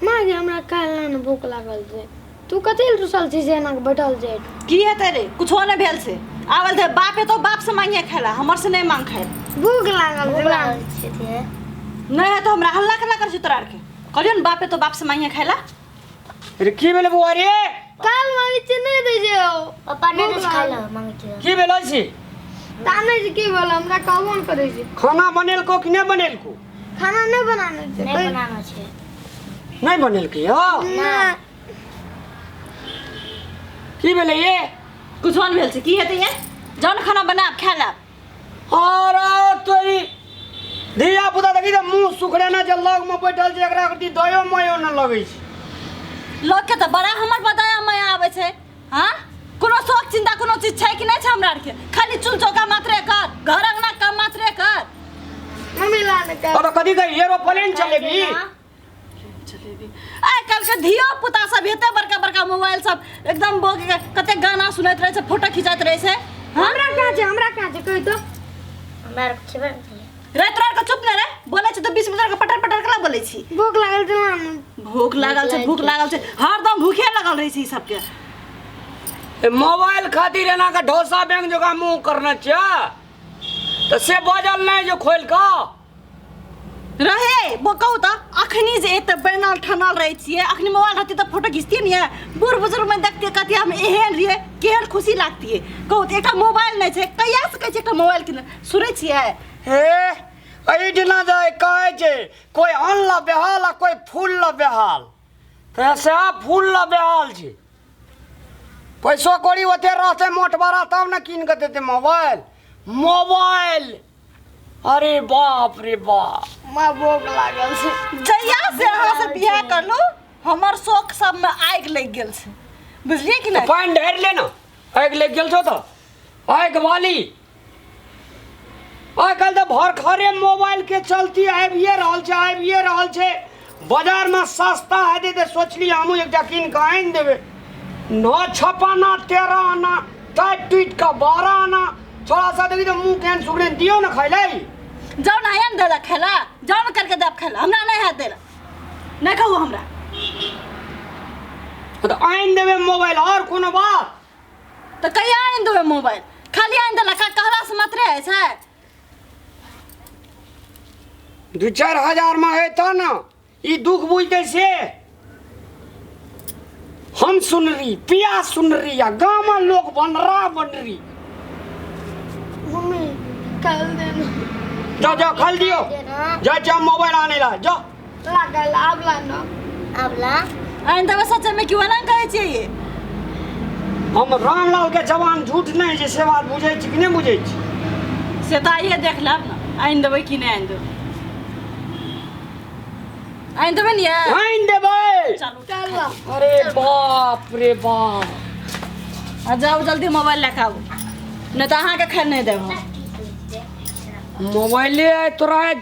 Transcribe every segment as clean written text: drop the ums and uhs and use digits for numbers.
माँ गे, हमरा काल्हि ने भूख लागल छै, तू कथी लए रुसल छी से एना कऽ बैठल छै? की हेतै रे? कुछो नहि भेल छै। आवल थे बाप एतो, बाप से मांगिए खाय ला, हमर से नहि मांग खाय। भूख लागल भूख छै। लागल छै ते। नहि हेतौ, हमरा हल्ला केना करै छै तोरा आरके? कहलियौ ने, बाप एतो, बाप से मांगिए खाय ला। अरे, की भेलै बौआ रे? काल मांगे छै, नहि दै छै ओ। पप्पा नहि भूख दै छै खाय लागल। लए मांगै छै। की भेलै छी? ता नहि छै की भेल, हमरा कहबो नहि करै छै। खाना बनेलको कि नहि बनेलको? खाना नहि बनाना छै। नहि बनाना छै। नहि बनेलकै यौ? नहि। की भेलै ये? कुछो नहि भेल छै। की हेतै ये? जाउ ने खाना बनाब, खाय लेब। अरे तोरी, धिया पुता देखी तऽ मुँह सुखड़ेने छै, लगमे बैठल छै, एकरा कथी दयो मयो नहि लगै छै। लोकके तऽ बड़ा हमर पर दया माया आबै छै। हाँ, कोनो शोक चिंता कोनो चीज छै कि नहि छै? हमरा आरके खाली चूल चौका मात्रे कर, घर अंगना काम मात्रे कर। मम्मी ला ने कर। अरे, कथी कही, एरोप्लेन चलेबी? आइ काल्हि के धियो पुता सब एते बड़का बड़का मोबाइल सब एकदम बोक के कते गाना सुनैत रहै छै, फोटो खिंचैत रहै छै। हाँ? हमरा कहाँ छै, हमरा कहाँ छै, कहि तो। हमरा आर छेबे नहि करै। रे, तोरा आरके चुप नहि रे, बोलै छै तऽ 20 मिनट के पटर पटर केला बोलै छी? भूख लागल छै ला ने। भूख लागल छै, भूख लागल छै, हरदम भूखे लागल रहै छै ई सबके। ए, मोबाइल खातिर एना के ढोसा बैंक जकाँ मुँह करने छियै तऽ से बजल नहि जो खोलि कऽ रहे बो कहू तऽ, अखनी जे एते बनल ठनल रहै छियै, अखनी मोबाइल रहती तऽ फोटो घिचतियै ने, बूढ़ बुजुर्ग में देखतियै, कहतियै हम एहन रहियै, केहन खुशी लागतियै। कहू तऽ, एकटा मोबाइल नहि छै। कहिया से कहै छियै एकटा मोबाइल किन, सुनै छियै? हे, एहिठिना जे कहै छै, कोइ अन्न ला बेहाल आ कोइ फूल ला बेहाल, तऽ सएह फूल ला बेहाल छै। पैसो कौड़ी ओते रहतै मोट बड़ा तब ने कीन कऽ देतै मोबाइल। मोबाइल, अरे बाप रे बाप। माँ, भूख लागल छै। जहिया से अहाँ से बियाह करलू, हमर शौक सबमे आगि लागि गेल छै, बुझलियै कि नहि? पानि ढारि ले ने, आगि लागि गेल छौ तऽ आगि वाली। आइ काल्हि तऽ भरखरे मोबाइलके चलती आबिए रहल छै, आबिए रहल छै। बाजारमे सस्ता हेतै तऽ सोचली हमहूँ एकटा कीन कऽ आनि देबै। 9 छपाना 13 आना, टाइट टूटि कऽ 12 आना। छोड़ा सा, देखी तऽ मुँह केहन सुखने, दियौ ने खाइ लए। जाउ ने, आया ने देलक खाय ला, जाउ ने करके देब खाय ला। हमरा नहि हैत देला, नहि कहू हमरा। तऽ आनि देबै मोबाइल, आओर कोनो बात? तऽ कहिया आनि देबै मोबाइल? खाली आनि देलक कहला से मात्रे होइ छै? 2-4 हजारमे हेतऽ ने ई दुख बुझतै से। हम सुनरी पिया सुनरी आ गाँवमे लोक बनरा बनरी। मम्मी, काल देना। जाओ जाओ, खाल दियो। जा जा, मोबाइल आने ला जाओ। लागल आब ला ना। आब ला। आनि देबै सच्चे में? क्यों एना कहै छियै? हम रामलाल के जवान झूठ नहीं छै, से बात बुझै छी कि नहि बुझै छी? से तऽ आइए देख लेब ने, आनि देबै कि नहि आनि देबै। आनि देबै ने ये? आनि देबै। चलू। चल। अरे बाप रे बाप। आ जाउ, जल्दी मोबाइल लए कऽ आबू, नहि तऽ अहाँके खाय नहि देब हम। मोबाइले आइ तोरा आइ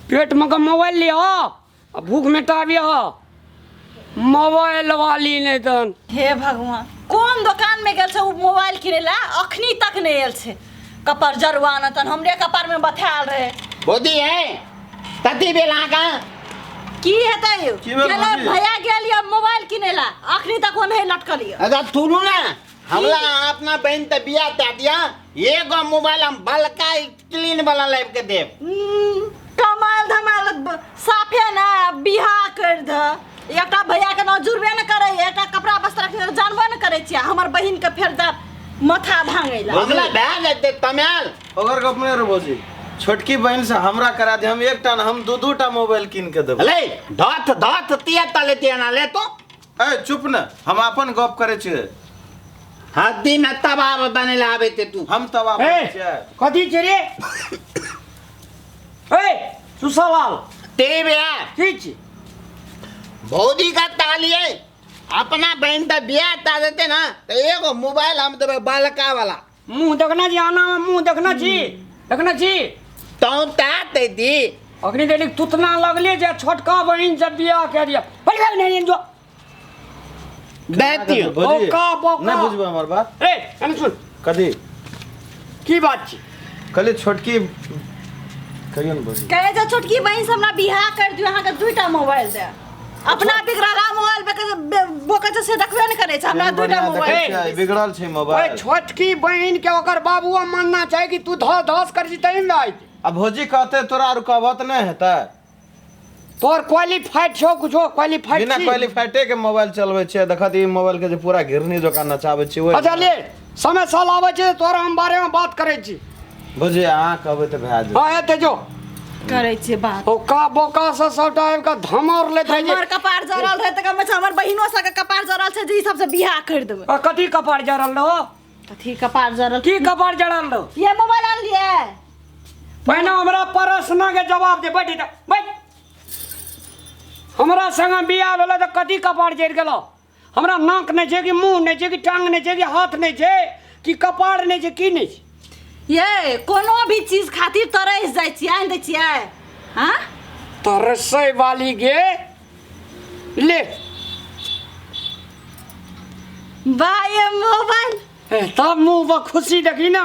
पेट में के मोबाइल लिह आ भूख मिटाबिह, मोबाइल वाली नहि तहन। हे भगवान, कोन दोकान में गेल छै ओ मोबाइल किनै लए? अखनी तक नहि आयल छै। कपार जरुआ न तहन हमरे कपार में बथायल रहे। भौजी है, कति बेल अहाँके की हेतै यौ? की भेल गेलै भौजी? भैया गेल यऽ मोबाइल किनै लए, अखनी तक ओनहे लटकल यऽ। अच्छा सुनू ने, हमरा अहाँ अपना बहन तऽ बियाह दए दिअ, एगो मोबाइल हम बलका क्लीन वाला लाबि के देब। कमाल धमाल साफे ने बियाह कर दे। एकटा भैया के ना जुड़बे ने करे, एकटा कपड़ा वस्त्र के जानबो ने करे छियै, हमर बहिन के फेर दे माथा भांगे ला। हमरा भए जेतै तमाल। ओकर गप नहि रे भौजी, छोटकी बहन से हमरा करा दे, हम एकटा ने, हम दू दू टा मोबाइल कीन के देबै। ले धत धत तिया तले तिया ना ले तो। ए चुप ने, हम अपन गप करै छियै। हद्दी में तबाब बने ला आबे ते तू। हम तबाह ए बनै छियै। कथी छै रे? ए सुसालाल। ते बिया। की छी? भौजी का तालिए अपना बहन त बियाह ता देते ना तो एगो मोबाइल हम देबै बालका वाला। मुँह देखना छी, आना में मुँह देखना छी, देखना छी। तौ ता ते दी। अखनी देखली तुतना लगले जे छोटका बहिन से बियाह कह दिया पहिले नहीं जो। दैतियो। भौजी, बोका, बोका। नहि बुझबै हमर बात? ए एने सुन। कथी? की बात छी? कहलियै छोटकी, कहियौ ने भौजी। कहे जे छोटकी बहिन से हमरा बियाह कर दियो, अहाँके दुईटा मोबाइल दे। अपना बिगड़ला मोबाइल पे बोका से देखबे नहि करै छै हमरा दूटा मोबाइल। देखै छियै, बिगड़ल छै ओहि मोबाइल। छोटकी बहिन के ओकर बाबुआ मानना चाही कि तू धस धस कर छी तही ने आइ। आ भौजी कहते तोरा आर कहबह तऽ नहि हेतै। तोर क्वालिफाइड छौ कुछो क्वालिफाइड बिना छी? क्वालिफाइडे के मोबाइल चलबै छियै, देखत ई मोबाइल के जे पूरा घिरनी जकाँ नचाबै छियै ओहि। अच्छा ले, समय साल आबै छै तोरा हम बारे में बात करै छी। भौजी अहाँ कहबै तऽ भए जेतै। हँ हेतै जो। करै छियै बात। ओका बोका से सबटा आबि कऽ धमौर लैत रहै हमर छै। कपार जरल रहै तऽ कमे छै हमर बहिनो सबके कपार जरल छै जे ई सबसे बियाह करि देबै। आ कथी कपार जरल रहो? कथी कपार जरल? की कपार जरल रहो? ये मोबाइल आनलियै? पहिने हमरा प्रश्न के जवाब दे। बैठ जा, बैठ। हमरा संगे बियाह भेलै तऽ कथी कपार जरि गेलो? हमरा नाक नहि छै कि मुँह नहि छै कि टांग नहि छै कि हाथ नहि छै कि कपार नहि छै की नहि छै? ये कोनो भी चीज खातिर तरस जाइ छियै, आनि दै छियै। हाँ तरसै वाली गे ले। वाह ये मोबाइल। ए, तब मुँह पर खुशी देखी ना,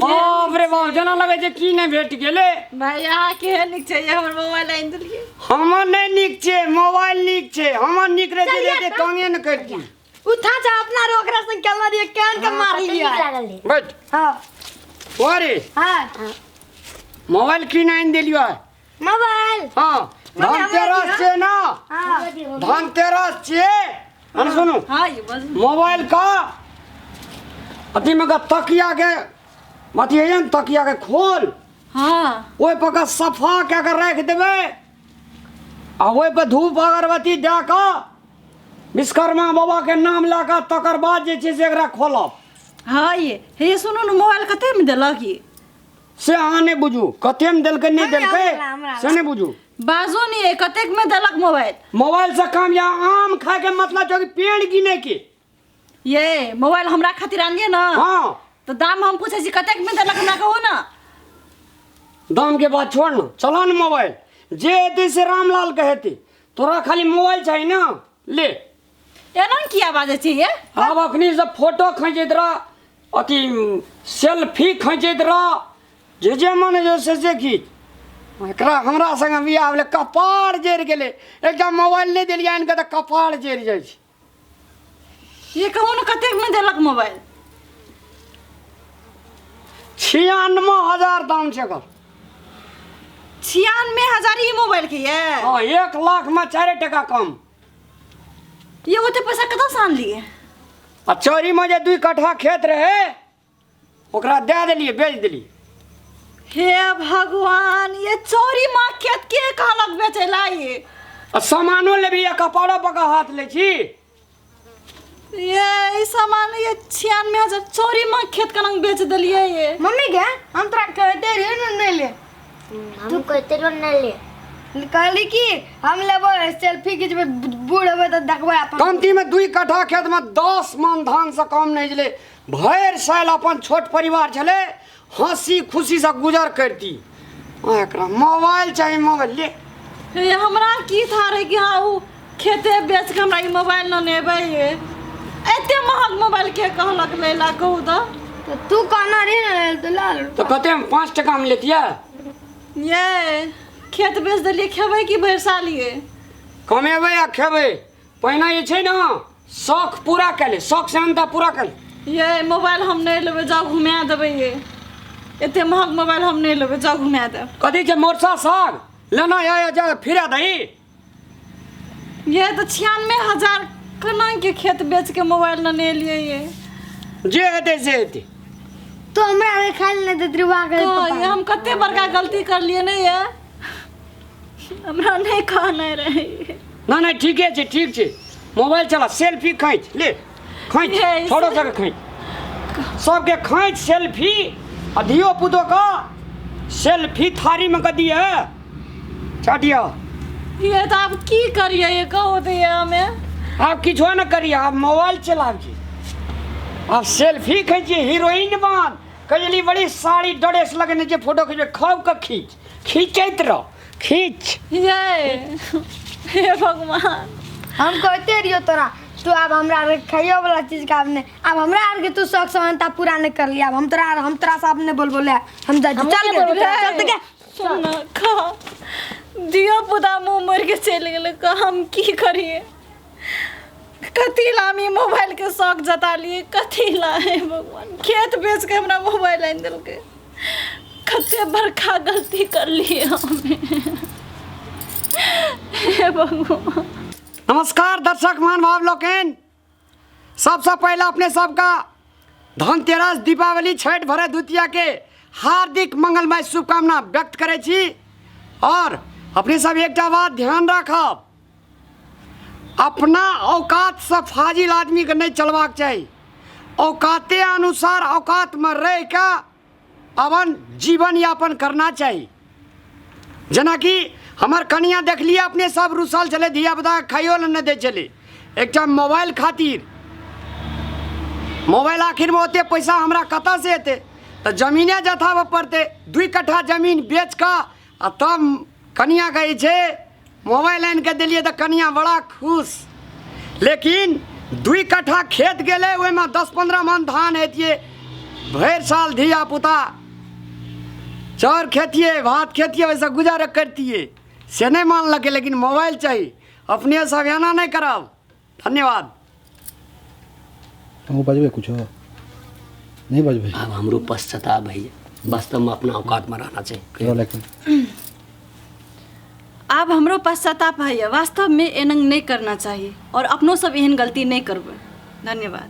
बाप रे बाप, जेना लगै छै की नहि भेट गेलै। भाई अहाँ केहन नीक छै, हमर मोबाइल आनि देलियै। हमर नहि नीक छै, मोबाइल नीक छै। हमर नीक रहै छै तंगे नहि करती। उठा जा अपना रो ओकरा संग खेलना रहियै केहन के मारी नीक लियै। लागल रहे। बैठ। हाँ। अरे हाँ मोबाइल की आनि देलियो? मोबाइल। हाँ धनतेरस छै ना? हाँ धनतेरस छियै। हम सुनू। हाँ ये बस मोबाइल का अथी में का तकिया के अथी है ने, तकिया के खोल। हाँ ओहि पर का सफा कए के राखि देबै आ ओहि पर धूप अगरबत्ती दए कऽ विश्वकर्मा बाबा के नाम लए कऽ तकर बाद जे छै से एकरा खोलब। हाँ ये हे सुनू ने, मोबाइल कते में देलक ये? से अहाँ नहि बुझू कते में देलकै नहि देलकै से नहि बुझू। बाजू नहीं है कतेक में देलक मोबाइल? मोबाइल से काम या आम खाए के मतलब छौ कि पेड़ गिने के। ये मोबाइल हमरा खातिर आनलियै ना? हाँ। तो दाम हम पूछै छी कतेक में देलक हमरा कहू ना। दाम के बात छोड़ ना, चला न मोबाइल जे हेतै से रामलाल के हेतै, तोरा खाली मोबाइल चाही ना, ले। एना किया बाजै छी ये? आब अखनी से फोटो खींचैत रह, अथी सेल्फी खींचैत रह, जे जे मन होइ से से खींच। एकरा हमरा संगे बियाह भेलै कपार जरि गेलै, एकटा मोबाइल नहि देलियै आनि कऽ तऽ कपार जरि जाइ छै। ये कहू ने कतेक में देलक मोबाइल? 96,000 दाम छै एकर। 96,000 ई मोबाइल के ये? हाँ, 1 लाख में 4 टका कम। ये ओते पैसा कतऽ से आनलियै? आ चोरी में जे 2 कट्ठा खेत रहे ओकरा दए देलियै, बेच देलियै। हे भगवान, ये चोरी माँ खेत के कहलक बेचै ला ये? आ सामानो लेबही आ कपाड़ो पर के हाथ लै छी। ये ई सामान ये 96,000 चोरी माँ खेत केना बेच देलियै ये? मम्मी के हम तोरा कहते रहियै ने नहि ले। हम कहते रहो नहीं ले। कहली कि हम लेबै सेल्फी खिचबै, बूढ़ हेबै तऽ देखबै अपन। कमती में 2 कट्ठा खेत में 10 मन धान से कम नहीं छलै। भरि साल अपन छोट परिवार छलै, हंसी खुशी से गुजर करती। एकरा मोबाइल चाही, मोबाइल ले। हे हमरा की था रहे कि हाँ उ खेते बेच के हमरा ई मोबाइल न लेबै ये? एते महग मोबाइल के कहलक लै ला कहू तऽ? तऽ तू कहना रही ने तऽ ला ले। तऽ कते में 5 टका में लेतियै? ये खेत बेच देलियै, खेबै की भरि साल ये? कमेबै आ खेबै। पहिने जे छै ने शौक पूरा कए ले, शौक सेहनता पूरा कए ले। ये मोबाइल हम नहि लेबै, जाउ घुमा देबै ये। एते महग मोबाइल हम नहि लेबै, जाउ घुमा देब। कथी छै मोरसा साग लेना है या जा फिरा दही? ये तऽ 96,000 केना के खेत बेच के मोबाइल ने एलियै ये? जे हेतै से हेतै। तो हमरा के खाइ लए नहि दैत रहै, के तो ये हम कते बड़का गलती करलियै ने ये, हमरा नहि कहने रहै। ना ना ठीके छै, ठीक छै। मोबाइल चला, सेल्फी खींच ले, खींच छोड़ो सबके, खींच सबके, खींच सेल्फी। आ धियो पुतो के सेल्फी थारी में कऽ दिए चाटिया। ये तो आप की करिए ये कहो तो ये हमें? आप किछो न करिए, आप मोबाइल चलाबिए, आप सेल्फी खींचिए, हीरोइन बन कजली बड़ी साड़ी ड्रेस लगेने छै, फोटो खींचबे, खूब के खींच, खींचैत रह, खींच। ये हे भगवान, हम कहते रहियो तोरा तू आब हमरा आर खाइयो वाला चीज के आब नहि, आब हमरा आर के तू शौक समानता पूरा नहि करली। आब हम तोरा से आब नहि बोलबो ले, हम जाइ छी। चल गे, चल त गे। सुन खा धियो पुता मुँह मोड़ि के चलि गेलै। हम की करिए? कथी ला हम ई मोबाइल के शौक जता लिए? कथी ला? हे भगवान, खेत बेच के हमरा मोबाइल आनि देलकै। कते बड़का गलती कर लिए हमे, हे भगवान। नमस्कार दर्शक महानुभाव लोकनि, सबसे पहले अपने सबका धनतेरस, दीपावली, छठि, भरे द्वितीया के हार्दिक मंगलमय शुभकामना व्यक्त करै छी। और अपने सब एकटा बात ध्यान राखब, अपना औकात से फाजिल आदमीके नहि चलबाक चाही। औकाते अनुसार औकातमे रहि कऽ अपन जीवन यापन करना चाही। जेनाकि हमर कनिया देखलिए अपने सब रुसल छलै, धिया पुता खाइयो लए नहि दै छलै एकटा मोबाइल खातिर। मोबाइल आखिरमे ओते पैसा हमरा कतऽसँ एतै? तऽ जमीने जथाबऽ पड़तै। 2 कट्ठा जमीन बेच कऽ आ तब कनियाके जे छै मोबाइल आनि कऽ देलियै तऽ कनिया बड़ा खुश। लेकिन 2 कट्ठा खेत गेलै, ओहिमे 10-15 मन धान हेतियै, भरि साल धिया पुता चाउर खेतियै, भात खेतियै, ओहिसँ गुजारा करतियै। से नहि मानलकै, लेकिन मोबाइल चाही। अपने सब एना नहि करब। धन्यवाद। तू बजबे कुछो नहीं बजबे? अब हमरो पश्चाताप है, वास्तव में अपना औकात में रहना चाहिए। लेकिन आब हमरो पश्चाताप है, वास्तव में एनंग नहीं करना चाहिए और अपनो सब एहन गलती नहीं करबै। धन्यवाद।